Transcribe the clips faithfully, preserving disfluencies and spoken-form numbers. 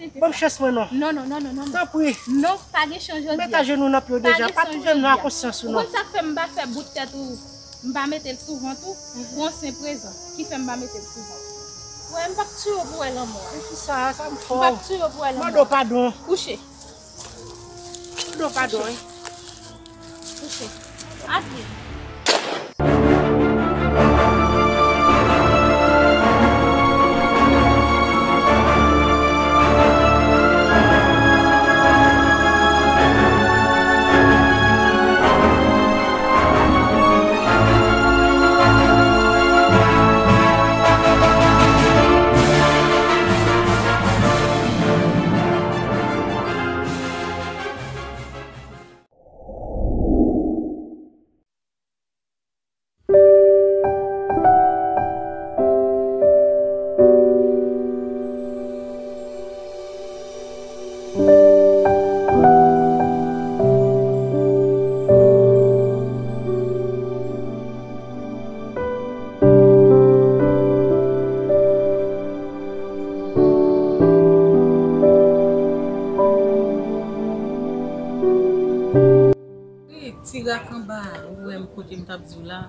Ban m chans mwen non. Non, non, non, non, non, non. Tanpri. Non, pa gen chans jodi a. Met ajenou nan pye w deja. Pa touye m non, a konsyans ou non. Ou konn sa k fè m pa fè bout tèt ou, m pa mete l sou vant ou? Pou yon senp rezon ki fè m pa mete l sou vant ou. Wè, m p ap tiye w pou wè lanmò a. E kisa, sa m fè w? M p ap tiye w pou wè lanmò a. Mande w padon. Kouche. Mande w padon, wi. Kouche. Adye. Wi, ti rak anba a, ou wè m kote m t ap di w la.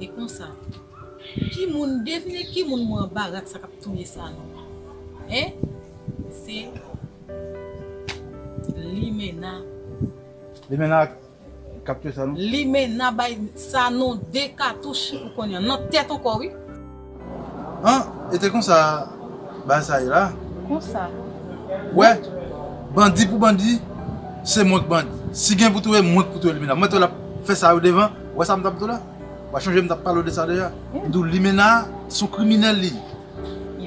E konsa, ki moun, devine ki moun mwen anba rak sa k ap touye Sanon? Hein? Se Limena. Limena k ap touye Sanon? Limena bay Sanon de katouch, ou konnen, nan tèt ankò, wi. An, e te konsa bagay sa ye la. Konsa. Wè, bandi pou bandi, se mwen k bandi. Si gen pou touye, mwen k pou touye Limena. Mwen tou l ap fè sa yo devan, wè sa m t ap di w la? W a chonje m t ap pale w de sa deja. M di w Limena se yon kriminèl li ye.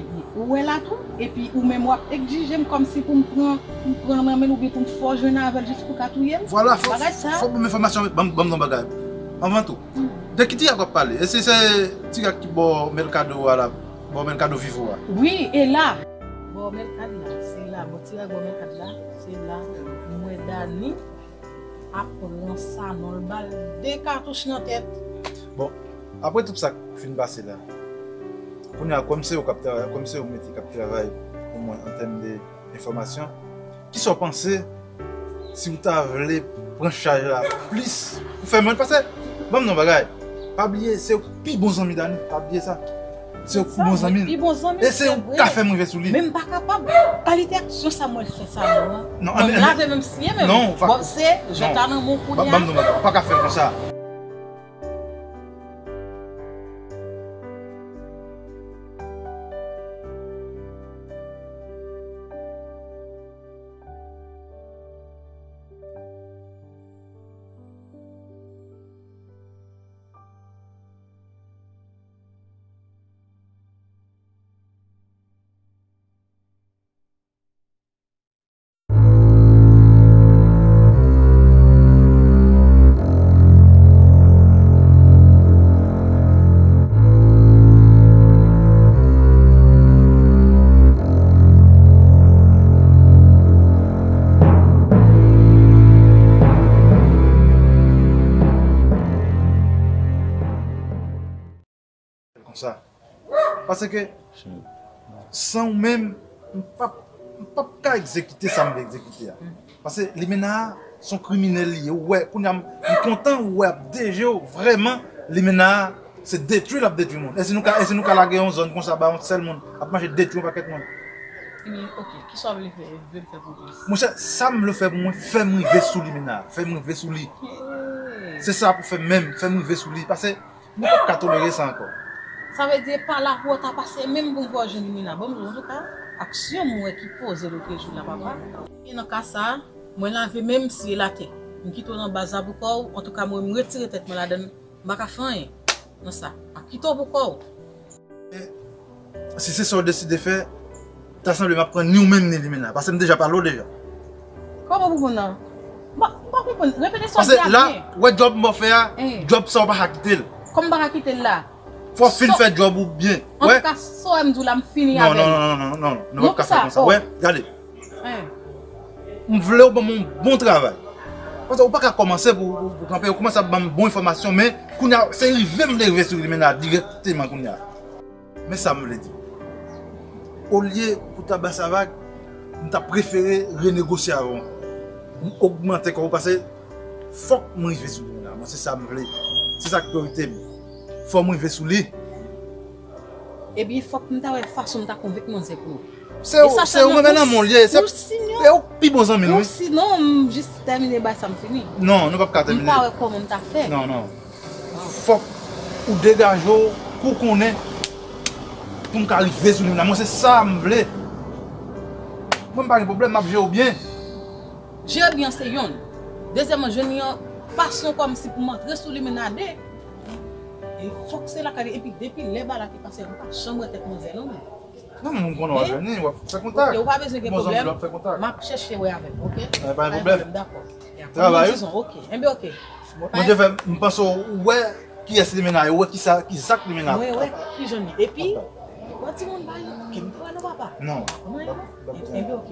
Ebyen, ou wè la tou, epi ou menm w ap egzije m kòmsi pou m pran, pou m pran nan men l oubyen pou m fè w jwenn avè l jis pou w ka touye l. Vwala, fò, bagay sa. Fò w ban m enfòmasyon, ban m, ban m yon bagay. Anvan tou, de ki ti rak w ap pale? E si se ti rak ki bò Melkado a la, bò Melkado Vivo a? Wi, e la. Bò Melkad la, se la. Bò ti rak bò Melkad la, se la. M wè Dani ap pran Sanon, l ba l de katouch nan tèt. Bon, apre tout sa k fin pase la, kounye a, kòm se ou k ap travay, kòm se ou mete k ap travay pou mwen an tèm de enfòmasyon, kisa w panse si w ta vle pran chaj la plis pou fè mwen? Paske, ban m yon bagay, pa bliye, se ou k pi bon zanmi Dani, pa bliye sa. Se ou k pi bon zanmi l. Pi bon zanmi l, e se ou k ka fè m rive sou li. Men m pa kapab. Kalite aksyon sa m wè l fè sa non. Non, bon, m lave menm siye menm. Non, ou pa. Bon, se, je ta nan men w kounye a. Ban m di w, ou pa ka fè l konsa. Konsa. Paske, san ou menm, m p ap, m p ap ka egzekite sa m vle egzekite a. Paske Limena se yon kriminèl li ye. Ou wè, kounye a, m, m kontan ou wè ap deje w. Vrèman, Limena se detwi l ap detwi moun. E si nou ka, e si nou ka lage yon zòn konsa ba yon sèl moun, ap mache detwi yon pakèt moun. Ebyen, oke, kisa w vle fè, vle m fè pou ou? Monchè, sa m vle fè pou mwen, fè m rive sou Limena, fè m rive sou li. Se sa pou fè m menm, fè m rive sou li. Paske, nou p ap ka tolere sa ankò. Sa vle di, e pa la pou w ta pase menm pou m fè w jwenn Limena. Bon, m di w, antouka, aksyon m wè ki poze lòt jou la, papa. E nan ka sa a, mwen lave men m siye l atè. M kite w nan baz la pou kò w, antouka, mwen, m retire tèt mwen ladann, m pa ka fè anyen nan sa. M ap kite w pou kò w. Si se sa w deside fè, ta sanble m ap pran ni w menm ni Limena, paske m deja pale w deja. Kòman pou konn nan? Bon, m pa konprann. Repete sa w di a byen. Paske la, ou wè djòb m ba w fè a, djòb sa w pa ka kite l. Kòman m pa ka kite l la? Fò w fin fè djòb ou byen. Antouka, sa w wè m di w la, m fini avè l. Non, non, non, non, non, nou p ap ka fè konsa. Wè, gade. M vle w ban m yon bon travay. Paske ou pa ka kòmanse pou, pou, pou kanpe, ou kòmanse ap ban m bon enfòmasyon, men kounye a, se rive m te rive sou Limena dirèkteman kounye a. Men sa m vle di. Olye pou ta ba sa vag, M ta prefere renegosye avè w. M ogmante kò w, paske fòk m rive sou li menm la. Mwen, se sa m vle. Se sa k priyorite m. Fò m rive sou li. Ebyen, fòk m ta wè fason m ta konvenk manzè pou ou. Se ou, se ou menm nan mon lye. Se ou ki pi bon zanmi l, wi. Sinon, m jis tèmine bay sa, m fini. Non, nou p ap ka tèmine. M pa wè kòman m ta fè. Non, non. Fòk ou degaje w, kou konnen, pou m ka rive sou li menm la. Mwen, se sa m vle. Mwen, m pa gen pwoblèm, m ap jere w byen. Jere byen se yonn. Dezyèmman, jwenn yon fason kòmsi pou m antre sou li menm la de. E fòk se lakay li. Epi depi lè bagay la te pase, m pa janm wè tèt manzè non, mwen. Non, moun konnen w ap jwenn li, w ap fè kontak. Ok, ou pa bezwen gen pwoblèm. M ap chèche wè avè l, ok? Pa gen pwoblèm. Dakò. Travay ou. Ok. Enben, ok. Bondye fè, m panse w wè kiyès li menm la, ou wè ki sa, ki zak li menm la. Mwen wè ki jan li. Epi, wè timoun pa li. Ou wè non, papa? Non. Mwen wè. Enben, ok.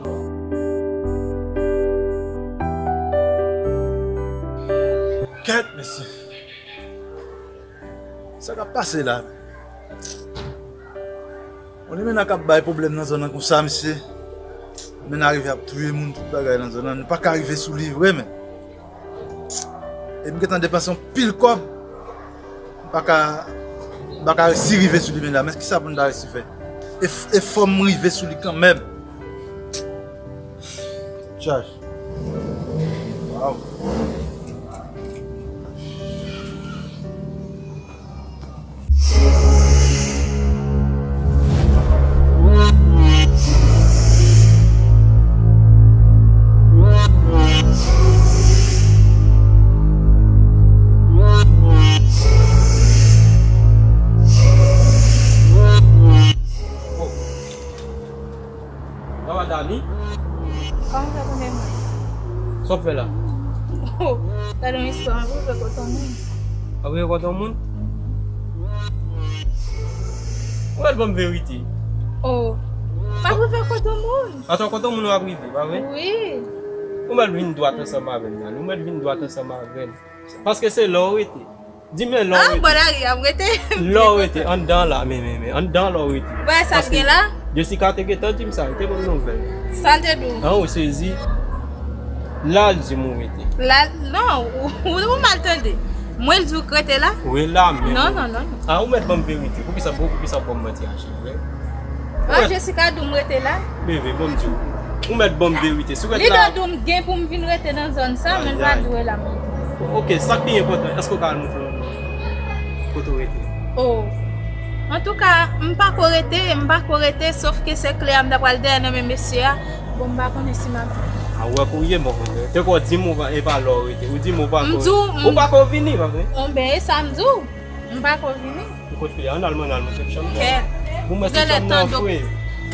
Kèt, mesye. Sa k ap pase la? Yon limena k ap bay pwoblèm nan zòn nan konsa, mesye. Limena rive ap touye moun, tout bagay nan zòn nan. Nou pa ka rive sou li vre, men. E m gentan depanse yon pil kòb. M pa ka, m pa ka resi rive sou limena. Men kisa pou m ta resi fè? E, e fò m rive sou li kanmenm. Chaj. Waw. Sa va, Dani? Kòman w fè konnen mwen? Sa w ap fè la? Oh, gade yon istwa, m ap rive kot yon moun. W ap rive kot yon moun? Ou mèt ban m verite. Oh, m ap rive kot yon moun. Atò, kot yon moun w ap rive, pa vre? Wi. Ou mèt vin dwat ansanm avè m, Dani. Ou mèt vin dwat ansanm avè m. Paske se la w rete. Di m lè w rete. Ah, bò lari a m rete. Lè w rete, anndan la, men, men, men, anndan lè w rete. Wè, sa k gen la? Jessica te gentan di m sa, li te ban m nouvèl. Sa l te di w? An, ou sezi. La l di m ou rete. La, non, ou, ou, ou mal tande. Mwen l di w k rete la? Wi, la menm. Non, non, non, non. Ah, ou mèt ban m verite. Poukisa, poukisa w ban m manti a? Vre? Ah, Jessica di w m rete la? Bebe, bon, m di w. Ou mèt ban m verite. Si w rete la. Li di w m gen pou m vin rete nan zòn sa, men l pa di w la m rete. Ok, sa k pi enpòtan, èske w ka al montre m kote w rete? Oh. Antouka, m pa ko rete, m pa ko rete, sòf ke se kle a m ta pral dèyè nan men mesye a. Bon, m pa konnen si m ap. A, ou wè kourye, bon, te ko di m ou pa, e pa la w rete. Ou di m ou pa ko. M di w, m. Ou pa ko vini, pa vre? Bon, ben, e sa m di w. M pa ko vini. Ou kot kle a? Ann al, mwen al montre m chanm nan. Kèt. Pou mwen, se chanm nan fre.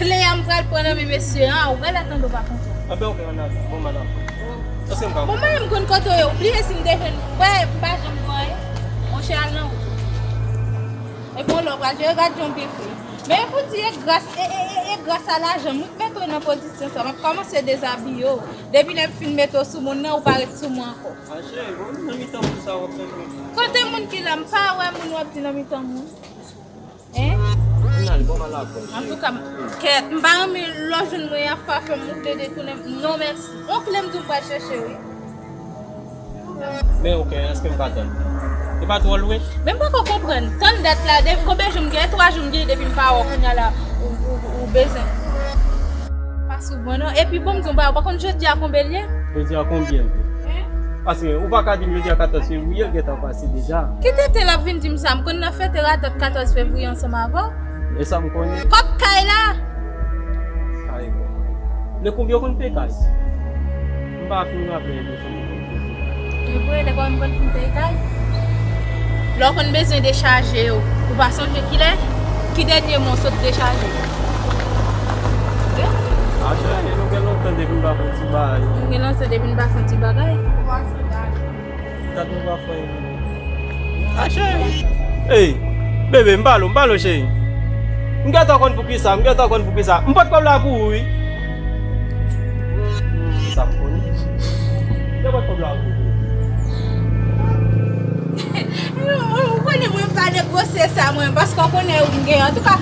Kle a m pral pran nan men mesye an, ou genlè tande w pa kontan. Anben, ok, ann al. Bon, madanm. Èske m ka. Bon, mwen menm konn kote w ye, ou bliye si m te jwenn ou. Wè, m pa janm wè anyen. Monchè, al nan wout ou. Epi yon lè w pral jere, gad jan w byen fre. Men pou di e gras, e, e, e, e gras a lajan m wi k mete w nan pozisyon sa. M ap kòmanse dezabiye w. Depi lè m fin mete w sou moun nan, ou pa ret sou mwen ankò. A cheri, bon, nan mitan moun sa w ap fè m. Kote moun ki la? M pa wè moun w ap di nan mitan moun. Hein? Ann al, bon, m al apre. Antouka, m, kèt, m pa renmen lè w jwenn mwen y ap fè m moute detounen m. Non, mèsi. On kle m di w m pral chèche, wi. Men, ok, èske m ka tann? E pa twò lwen? Men m poko konprann. Tann dat la, de, konbyen jou m gen? Twa jou m gen depi m pa wè w, kounye a la, ou, ou, ou bezwen. Pa souvan non. Epi bon, m di w, m pa, ou pa konn jodi a konbyen l ye? Jodi a konbyen l ye? Paske ou pa ka di m jodi a katòz fevriye, l gentan pase deja. Ki tenten l ap vin di m sa? M konn nan fete radòt katòz fevriye ansanm avè w. E sa m konnen. Kòb kay la! Kay bon. Lè konbyen w konn peye kay? M pa fin raple lè konbyen w konn peye kay. E vre, lè konbyen m konn fin peye kay? Lè w konn bezwen dechaje yo, ou pa sonje kilè? Ki dènye mwa w sot dechaje? A cheri, nou gen lontan depi m pa fè yon ti bagay. Nou gen lontan depi m pa fè yon ti bagay. Dat nou pa fè yon. A cheri. Ey, bebe, m pale w, m pale w, cheri. M gentan konn poukisa, m gentan konn poukisa. M pot kòb la pou ou, wi. Sa m konnen. M te pot kòb la pou ou. Ou konnen mwen pa negosye sa, mwen, paske w konnen ou gen, antouka.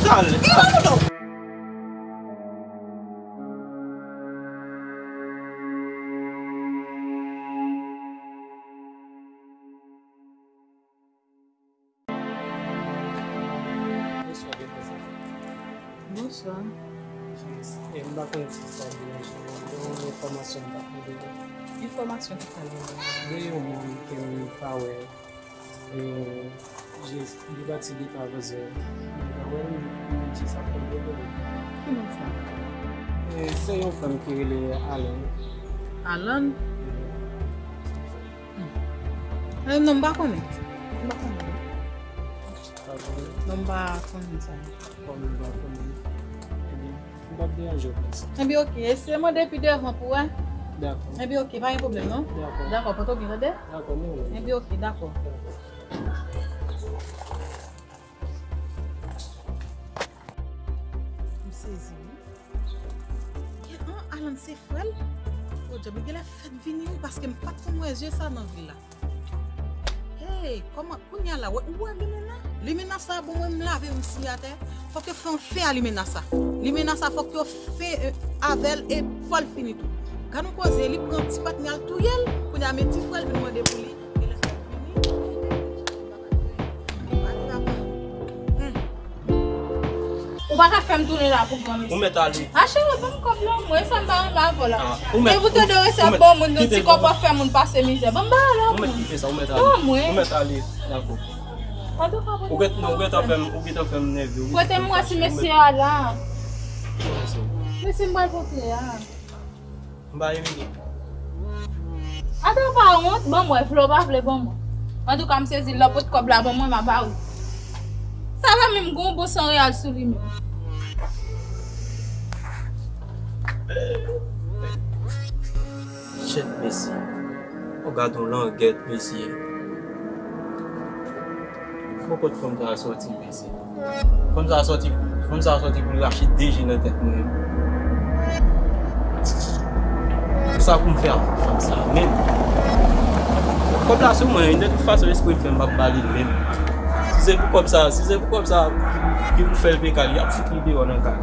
Talè. Gen yon moun. Bonswa. Yes, e m pa konn si sa deranje w. Gen yon enfòmasyon m t ap mande w. Enfòmasyon ki sa li ye? Gen yon moun ke m pa wè. E, jis, li pati depi avan zè. Mwen pa wè l, m jis ap tande l. Ki moun sa? E, se yon fanm ki rele Alan. Alan? E, non, m pa konnen. M pa konnen. Pa konnen? Non, m pa konnen sa. Kòm nou pa konnen, ebyen, m p ap deranje w plis. Ebyen, oke. Eseye mande pi devan pou wè. Dakò. Ebyen, oke, pa gen pwoblèm, non? Dakò. Dakò, pòte w byen, tande? Dakò, nou. Ebyen, oke, dakò. Dakò. M sezi, wi. Gen an Alan se frè l? O djab, li genlè fèk vini, wi, paske m pa t konn wè zye sa nan vil la. Hey, kòman, kounye a la, wè, ou wè limena? Limena sa, bon, mwen, m lave, m siye atè. Fòk yo fè yon fè a limena sa. Limena sa, fòk yo fè, eh, avè l e fò l fini tou. Gad yon koze, li pran ti patnè a l touye l, kounye a men ti frè l vin mande pou li. Genlè fè l vini. Ou pa ka fè m tounen la pou granmesi. Ou mèt ale. A cheri, ban m kòb la, mwen, sa m pa renmen avè w la. Ah, ou mèt, e pou te ou, de resèv bon moun, nou ti kòb ap fè moun pase mizè. Ban m ba la. Ou mèt kite sa, ou mèt ale. Non, mwen. Ou mèt ale, dakò. Antouka, ou gen, non, ou gentan fè m, ou gentan fè m nève, ou gentan fè m fache, ou mèt. Kote m wè ti mesye a la? Mesye m pral pote a. M pa Emily. Atò, pa wont, ban m wè, vle w pa vle, ban m wè. Antouka, m sezi, lè w pot kòb la ban mwen, m a ba ou. Sa va menm, gon bon san reyal sou li menm. Shit, mesye. O, gad yon langèt, mesye. Bon, kot fanm sa a sòti, mesye? Fanm sa a sòti, fanm sa a sòti pou l rache de je nan tèt mwen. Sa pou m fè ak fanm sa a menm? Kòb la sou mwen, de tout fason, espre m fè m p ap ba li l menm. Si se pou kòb sa, si se pou kòb sa ki pou fè l peye kay, y ap fout li deyò nan kay.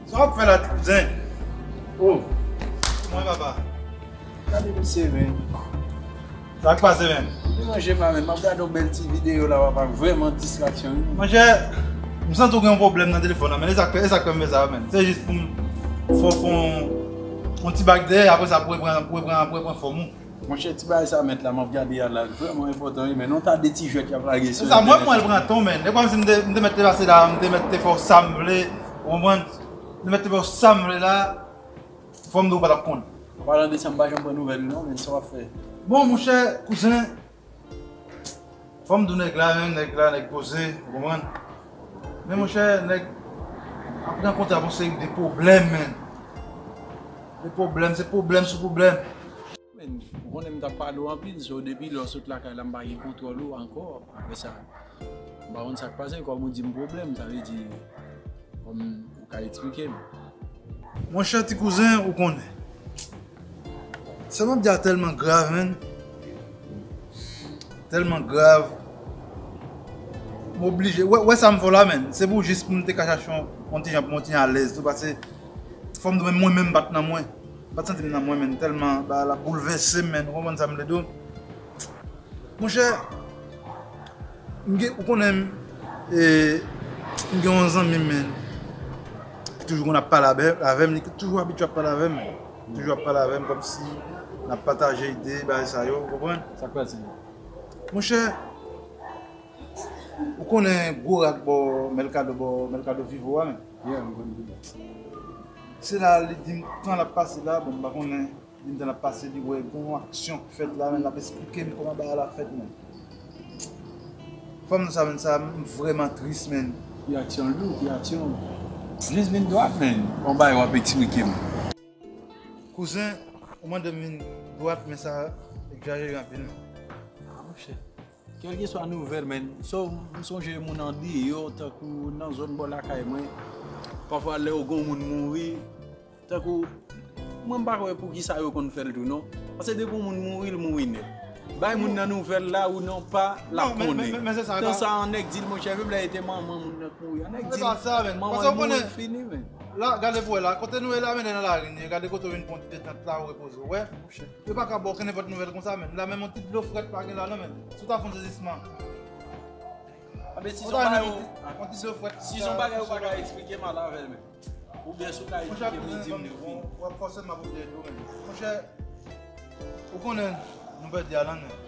Sa w ap fè la, ti kouzen? Oh. Mwen, papa. Gade misye, men. Sa k pase, men? Deranje m la, men. M ap gade yon bèl ti videyo la, papa. Vrèman distraksyon, wi. Monchè, m santi w gen yon pwoblèm nan telefòn nan, men. E sa k fè, e sa k fè m fè sa, men. Se jis pou m fè w fè yon, yon ti bak dèyè, apre sa, pou reprann, pou reprann, pou reprann fòm ou. Monchè, ti bagay sa mèt la, m ap gade a la, vrèman enpòtan, wi, men non, ta de ti jwèt y ap lage sou entènèt. Se sa, mwen, mwen pran tan, men. E kòmsi m te, m te mèt te pase la, m te mèt te fè w sa m vle, ou konprann? M te mèt te fè w sa m vle la, fò m di w pa t ap konn. An palan de sa, m pa janm pran nouvèl ou non, men sa w ap fè? Bon, monchè, kouzen, fò m di w nèg la, men nèg la, nèg poze, ou konprann? Men monchè, nèg ap rankontre ak yon seri de pwoblèm, men. De pwoblèm, se pwoblèm sou pwoblèm. Men, ou konnen m t ap pale w anpil, so depi lè w sot lakay la, m pa gen kontwòl ou ankò. Apre sa, m pa konn sa k pase, kòm ou di m pwoblèm, sa vle di, kòm ou ka eksplike m. Monchè ti kouzen, ou konnen. Sa m ap di a tèlman grav, menn. Tèlman grav. M oblije. Wè, wè sa m fè w la, menn. Se pou jis pou m te ka chache yon, yon ti jan pou m yon ti alèz tou, paske fò m di w, menm mwen menm m pa t nan mwen. M pa t santi m nan mwen, menn. Tèlman bagay la boulvèse m, menn. Ou konprann sa m vle di w? Monchè, m gen, ou konnen m, e, m gen yon zanmi m, menn, ki toujou konn ap pale avè, avè m, li toujou abitye ap pale avè m. Toujou ap pale avè m kòmsi n ap pataje ide, bagay sa yo, ou konprann? Sa k pase? Monchè, ou konnen gwo rak bò Mèlkado, bò Mèlkado Vivo a, menn? Yeah, m konn byen. Se la li di m tan l ap pase la, bon, m pa konnen. Li m t ap pase, li wè gon aksyon k fèt la, men l ap esplike m kòman bagay la fèt, men. Fanm nan sa, men sa, m vrèman tris, men. Ki aksyon lou, ki aksyon? Jis vin dwat, men. Bon, bay, w ap eksplike m. Kouzen, ou mande m vin dwat, men sa egzajere anpil, men. Ah, monchè. Kèlkeswa nouvèl, men. So, m sonje moun andeyò, tankou nan zòn bò lakay mwen. Pafwa, lè yo gon moun mouri, tankou, mwen m pa kwè pou ki sa yo konn fè l tou, non. Paske depi yon moun mouri, l mouri nèt. Bay moun nan nouvèl la ou non pa, l ap konnen. Tan sa, yon nèg di l, monchè, menm lè e te manman moun nan k mouri a, nèg di l, manman moun mouri, fini, men. La, gade pou wè la, kote nou ye la, men, nan lari, gade kote w vin pran detant la, ou repoze w, wè. Yo pa ka ba w okenn nenpòt nouvèl konsa, men. La, menm yon ti dlo frèt pa gen la, non, men. Si w ta fè yon sezisman. Anben, si se yon bagay, yon ti dlo frèt, si se yon bagay ou pa ka eksplike m, al avè l, men. Oubyen si w ka eksplike m, di m li fini. W ap fòse m ap oblije di w, men. Monchè, ou konnen, nou pèdi Alan, men.